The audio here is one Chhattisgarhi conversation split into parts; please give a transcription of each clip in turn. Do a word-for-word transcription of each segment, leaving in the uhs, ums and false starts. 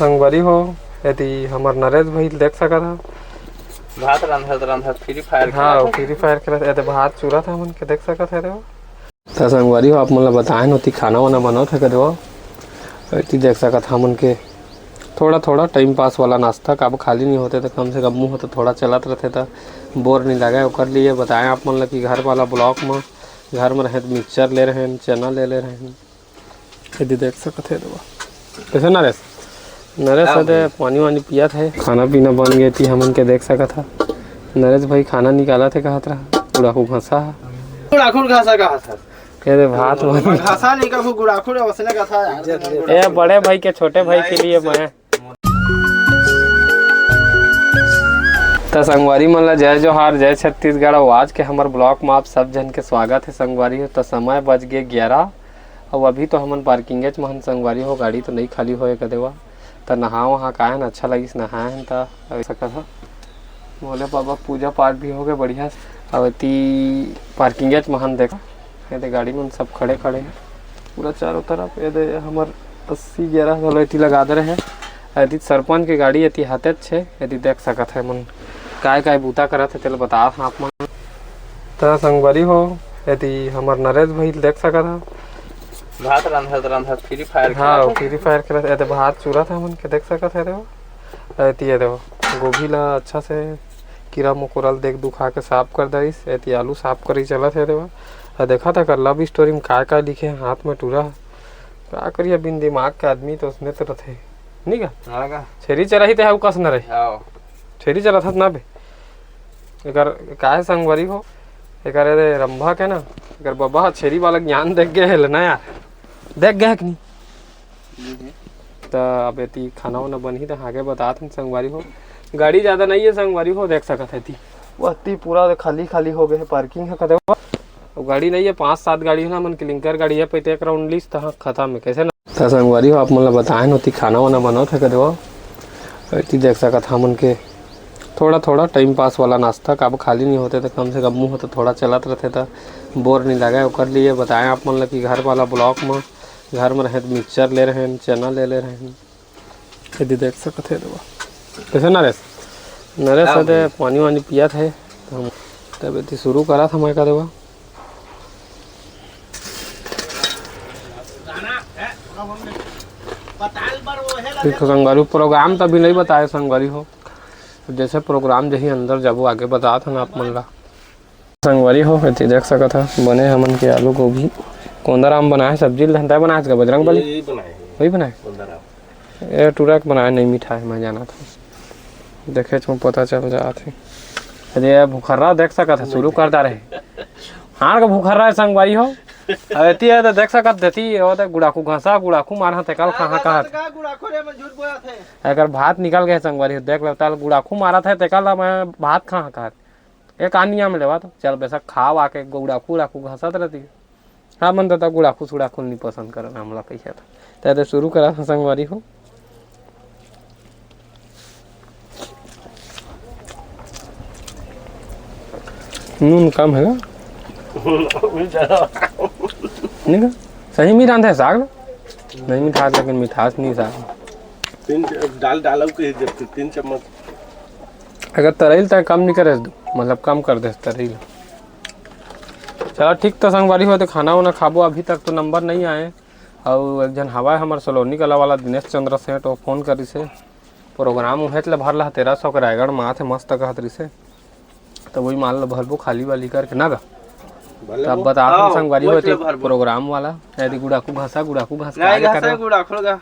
संगवारी हो, एती हमर नरेश भाई ल देख सकत हा। भात रांधत रांधत Free Fire हाँ, खेलत हे। Free Fire खेलत, एदे भात चुरत हे हमन के देख सकत हे, देखो। त संगवारी हो, आप मन ल बताएन होती खाना वाना बनत हे कदे वो। एती देख सकत हा हमन के थोड़ा थोड़ा time pass वाला नाश्ता, काबर खाली नहीं होते त कम से कम मुंह तो थोड़ा चलत रहते त bore नहीं लगे। ओकर लिए बताएं आप मन ल कि घर वाला vlog म घर म रहे त mixture ले रहे, चना ले ले रहे। एती देख सकत हे, देखो। कैसे नरेश? नरेश हाँ एदे भाई। पानी वानी पियत हे। खाना पीना बन गे ती हमन के देख सकत हा। नरेश भाई खाना निकालत हे, कहत रहा, गुड़ाखू घासा हा। गुड़ाखू घासा कहा था। कह दे भात बन। घासा नहीं कहू, गुड़ाखू रे, वसने कहा था। ए बड़े भाई के छोटे भाई के लिए मैं। त संगवारी मन ला जय जोहार, जय छत्तीसगढ़। अउ आज के हमर vlog म आप सब झन के स्वागत हे संगवारी हो। त समय बज गे ग्यारह, अउ अभी तो हमन parking-एच म हन संगवारी हो, गाड़ी तो नई खाली होए कदे वा। त नहा वहा के आए हन, अच्छा लगिस नहाए हन। त अभी सकत ह भोले बाबा पूजा पाठ भी हो गे बढ़िया से। अउ एती parking-एच म हन देखा, एदे गाड़ी मन सब खड़े खड़े हे पूरा चारों तरफ। एदे हमर अस्सी ग्यारह घलो एती लगा दे रहे। एती सरपंच के गाड़ी एती हाथेच हे, एती देख सकत हे मन काय काय बूता करत हे, तेला बतात हन आप मन। त संगवारी हो, एती हमर नरेश भाई ल देख सकत हा। भात रांधत रांधत Free Fire हाँ, खेलत हे। Free Fire खेलत, एदे भात चुरत हे हमन के देख सकत हे, देखो। एती ये देखो, गोभी ला अच्छा से कीरा मकोरा ल देख दुखा के साफ कर दरिस, एती आलू साफ करे चलत हे, देखो। आ देखा था कर love story म काय काय लिखे हे, हाथ में टूरा। का करिया, बिन दिमाग के आदमी तो उसने तो रथे, नहीं का? हाँ का? छेरी चराही ते हउ कस न रही। हाँ। छेरी चराथस ना बे। एकर का हे संगवारी हो, एकर एदे रंभा के ना, एकर बबा ह छेरी वाला ज्ञान देख गे हे ले ना यार, देख गे हे कि नहीं? त अब एती खाना वाना बनही त आगे बतात हन संगवारी हो। गाड़ी ज्यादा नहीं हे संगवारी हो, देख सकत हे एती। वो एती पूरा खाली खाली हो गे हे, parking हे कदे वो। अउ गाड़ी नहीं हे, पांच सात गाड़ी हे ना, मन के clinker गाड़ी हे, पे एक round लिस त हाँ, खतम हे, कैसे ना। त संगवारी हो, आप मन ल बताएन होती खाना वाना बनत हे कदे वो। एती देख सकत हा हमन के थोड़ा थोड़ा time pass वाला नाश्ता, काबर खाली नहीं होते त कम से कम मुंह तो थोड़ा चलत रहते त bore नहीं लगे। ओकर लिए बताएं आप मन ल कि घर वाला vlog म घर म रहे त mixture ले रहे, चना ले ले रहे। एती देख सकत हे, देखो। कैसे नरेश? नरेश हाँ एदे भाई। पानी वानी पियत हे। त हम तब एती शुरू करत हन, मैं का देवा। ठीक हे संगवारी, program त अभी नहीं बताए संगवारी हो। जैसे program जही अंदर जाबो, आगे बतात हन आप मन ला। संगवारी हो, एती देख सकत हा, बने हमन के आलू गोभी। कोंदाराम बनाए सब्जी ल, तैं बनाए का बजरंग बली? ये, ये बनाए हे। वही बनाए? कोंदाराम। ए टूरा के बनाए नहीं मिठाए, मैं जानत हूँ। देखे तो पता चल जात हे। अरे ये भुखर्रा देख सकत हा, शुरू कर डारे हे। हाड़ का भुखर्रा हे संगवारी हो। अब एती हे त देख सकत देती, वो त गुड़ाखू घासा, गुड़ाखू मारा, तेकर ल कहाँ कहा थे। का गुड़ाखू रे, मैं झूठ बोलत हे। एकर भात निकल गे संगवारी हो, देख लो, तेकर ल गुड़ाखू मारत हे, तेकर ल मैं भात कहाँ कहा थे। एक आनिया में लेवा तो चल बेशक खाव आके गुड़ाखू उड़ाखू घसत रहती। हमन तो गुड़ाखू सुड़ाखू नहीं पसंद करन, हमला कहिया था। त एदे शुरू करा था संगवारी हो। नून कम हे ना? नहीं का? सही में रांधे साग ना? नहीं मिठास, लेकिन मिठास नहीं साग। तीन च-, डाल डालब के जब तीन चम्मच। अगर तरई ल तैं कम नहीं करे, मतलब कम कर दे तरई ल। चला ठीक, त संगवारी हो, त खाना वाना खाबो। अभी तक तो नंबर नहीं आए। अउ एक झन हवा हे हमर सलोनी कला वाला दिनेश चंद्र सेठ, वो फोन करिस हे। प्रोग्राम उहेच ल भर ला, तेरह सौ के रायगढ़ म आथे, मस्त कहत रिस हे। त वही माल ल भरबो खाली वाली करके ना गा। भले तब वो, बता हाँ, संगवारी हो, एती प्रोग्राम वाला, यदि गुड़ाखू घासा, गुड़ाखू घासा, नहीं, घासा करे। गुड़ाखू गा।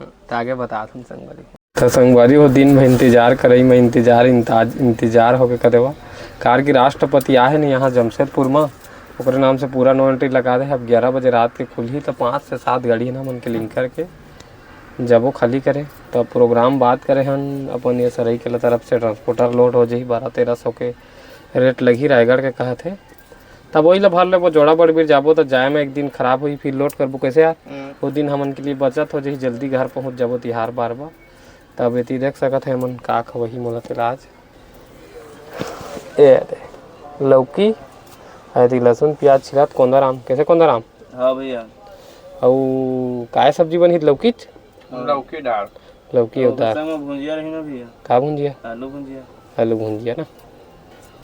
त आगे बतात हन संगवारी। त संगवारी हो, दिन भर इंतजार करई में इंतजार, इंताज-, इंतजार होके कदेवा। कार की राष्ट्रपति आहे न यहाँ जमशेदपुर म, ओकरे नाम से पूरा no entry लगा दे। अब ग्यारह बजे रात के खुलही, त पाँच से सात गाड़ी ना मन के लिंक करके जबो खाली करे। त प्रोग्राम बात करे हन अपन ये सरई के तरफ से, ट्रांसपोर्टर लोड हो जाही, बारह तेरह सौ के रेट लगही रायगढ़ के कहत हे। तब वही ला भर लेबो, जोड़ा बड़बीर जाबो त जाए में एक दिन खराब होही, फिर लोड करबो कैसे यार? हम्म। वो दिन हमन के लिए बचत हो जाही, जल्दी घर पहुँच जाबो तिहार बार बार। तब एती देख सकत हे हमन का खवही मोला तेला आज। ए दे, लौकी, एती लहसुन, प्याज छिलात, कोंदाराम। कैसे कोंदाराम? हाँ भैया। अउ काय सब्जी बनही? लौकीच? लौकी डाल। लौकी अउ दार। भुंजिया रही ना भैया? का भुंजिया? आलू भुंजिया। आलू भुंजिया ना।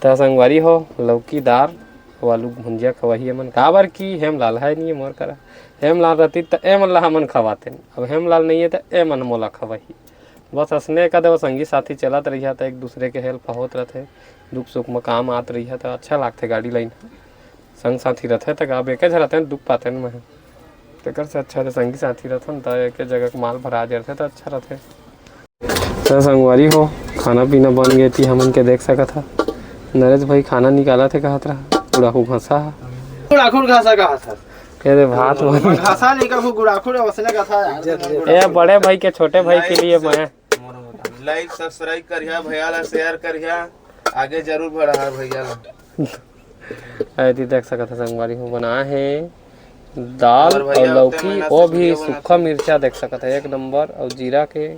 त संगवारी हो, लौकी दार अउ आलू भुंजिया खवाही हमन, काबर कि हेमलाल हे नहीं मोर करा। हेमलाल रहती त एमन ला हमन खवातेन, अब हेमलाल नहीं है त एमन मोला खवाही। बस असने कदे वो संगी साथी चलत रहिया त एक दूसरे के हेल्प होत रथे, दुख सुख म काम आत रहिया त अच्छा लागथे गाड़ी लाइन। संग साथी रथे त अब एके झ रथे दुख पाते न मैं। तेकर से अच्छा हे संगी साथी रथन त एके जगह के माल भरा जे रथे त अच्छा रथे। त संगवारी हो, खाना पीना बन गे ती हमन के देख सकत हा। नरेश भाई खाना निकालत हे कहत रहा, उड़ाकू घासा हा। उड़ाकू घासा कहा सर। कह दे भात बन घासा नहीं कहू, गुड़ाकू रे वसने कहा था। ए बड़े भाई के छोटे भाई के लिए मैं। लाइक सब्सक्राइब करिया भैया ला, शेयर करिया, आगे जरूर बढ़ा भैया ला। अरे ती देख सकत है संगवारी हो, बनाए हे दाल अउ लौकी, वो भी सूखा मिर्चा देख सकत है एक नंबर, अउ जीरा के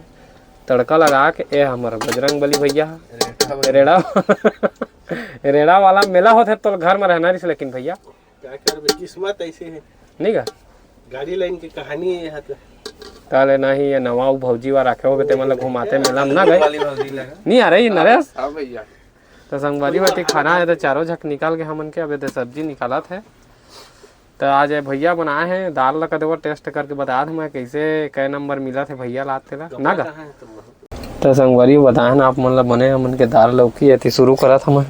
तड़का लगा के। ए हमर बजरंग बली भैया, रेड़ा रेड़ा वाला मेला होथे तो घर में रहना रिस, लेकिन भैया का करबे, किस्मत ऐसे है। नहीं का? गाड़ी लाइन की कहानी है यहाँ तो। काले नहीं ये नवा उ भौजी वा रखे होगे, ते मन ल घुमाते मेला में ना गए। वाली भौजी लगा। नहीं आ रही नरेश। हाँ भैया। तो संगवारी होती खाना है तो चारों झक निकाल के हमन के अब ये सब्जी निकालत है। तो आज ये भैया बनाए हैं दाल ला, कदे वो टेस्ट करके बता दे मैं कैसे कै नंबर मिला थे भैया लाते ला ना गा। त संगवारी हो बताए ना आप मन ला बने हमन के दार लौकी एती शुरू करत हन।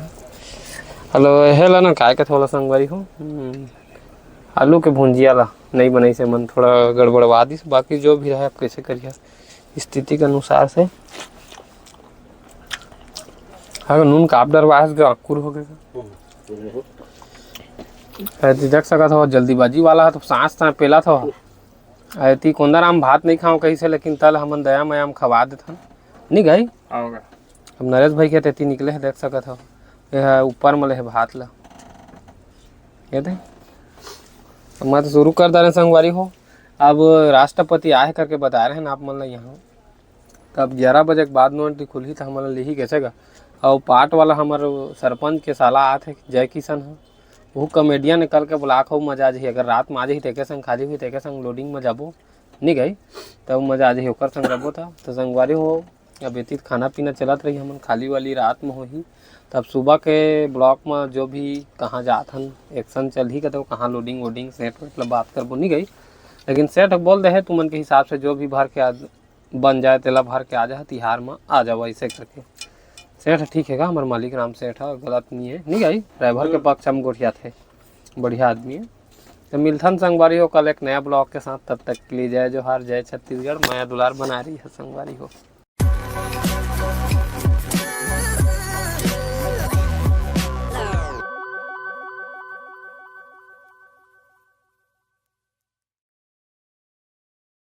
हेलो, हे ला ना काय के थोड़ा संगवारी हो, हम्म, आलू के भुंजिया ला नहीं बनाई से मन थोड़ा गड़बड़वा दिस, बाकी जो भी रहे आप कैसे करिया स्थिति के अनुसार से। हाँ, नून काप डरवा है, जो अक्कुर हो गया। एती देख सकत हो, जल्दीबाजी वाला है तो सांस तान पेला था। एती कोंदाराम भात नहीं खाओ कहीं से, लेकिन तल हमन दया मया म खवा देथन। नहीं गई? आओगे। अब नरेश भाई के तेती निकले है, देख सकत हो। ये है ऊपर मले है भात ला। ये दे। अब मैं तो शुरू कर दे रहे संगवारी हो। अब राष्ट्रपति आए करके बता रहे हैं आप मन ला यहाँ। तब ग्यारह बजे के बाद नोट दी खुलही त हमन ला लेही कैसे गा। अउ पाट वाला हमर सरपंच के साला आत है जय किशन ह, वो कॉमेडियन निकल के ब्लॉक हो, मजा आ जाही। अगर रात में आ जाही तेके संग खाली हुई तेके संग लोडिंग में जाबो, नहीं गई तब मजा आ जाही ओकर संग रहबो त। तो संगवारी हो, अब एती खाना पीना चलत रही हमन, खाली वाली रात में होही। तब सुबह के ब्लॉक में जो भी कहाँ जात हन, एक्शन चलही कतो, कहाँ लोडिंग वोडिंग सेट वेट ला बात करबो, नहीं गई। लेकिन सेठ बोल दे है तुमन के हिसाब से जो भी भर के आ, बन जाए तेला भर के आ जा, तिहार में आ जाओ ऐसे करके। सेठ ठीक है का, हमारे मालिक राम सेठ है, गलत नहीं है, नहीं गई, ड्राइवर के पक्ष हम गोठिया थे, बढ़िया आदमी है। तो मिलथन संगवारी हो कल एक नया ब्लॉग के साथ, तब तक के लिए जय जोहार, जय छत्तीसगढ़, मया दुलार बना रही है संगवारी हो।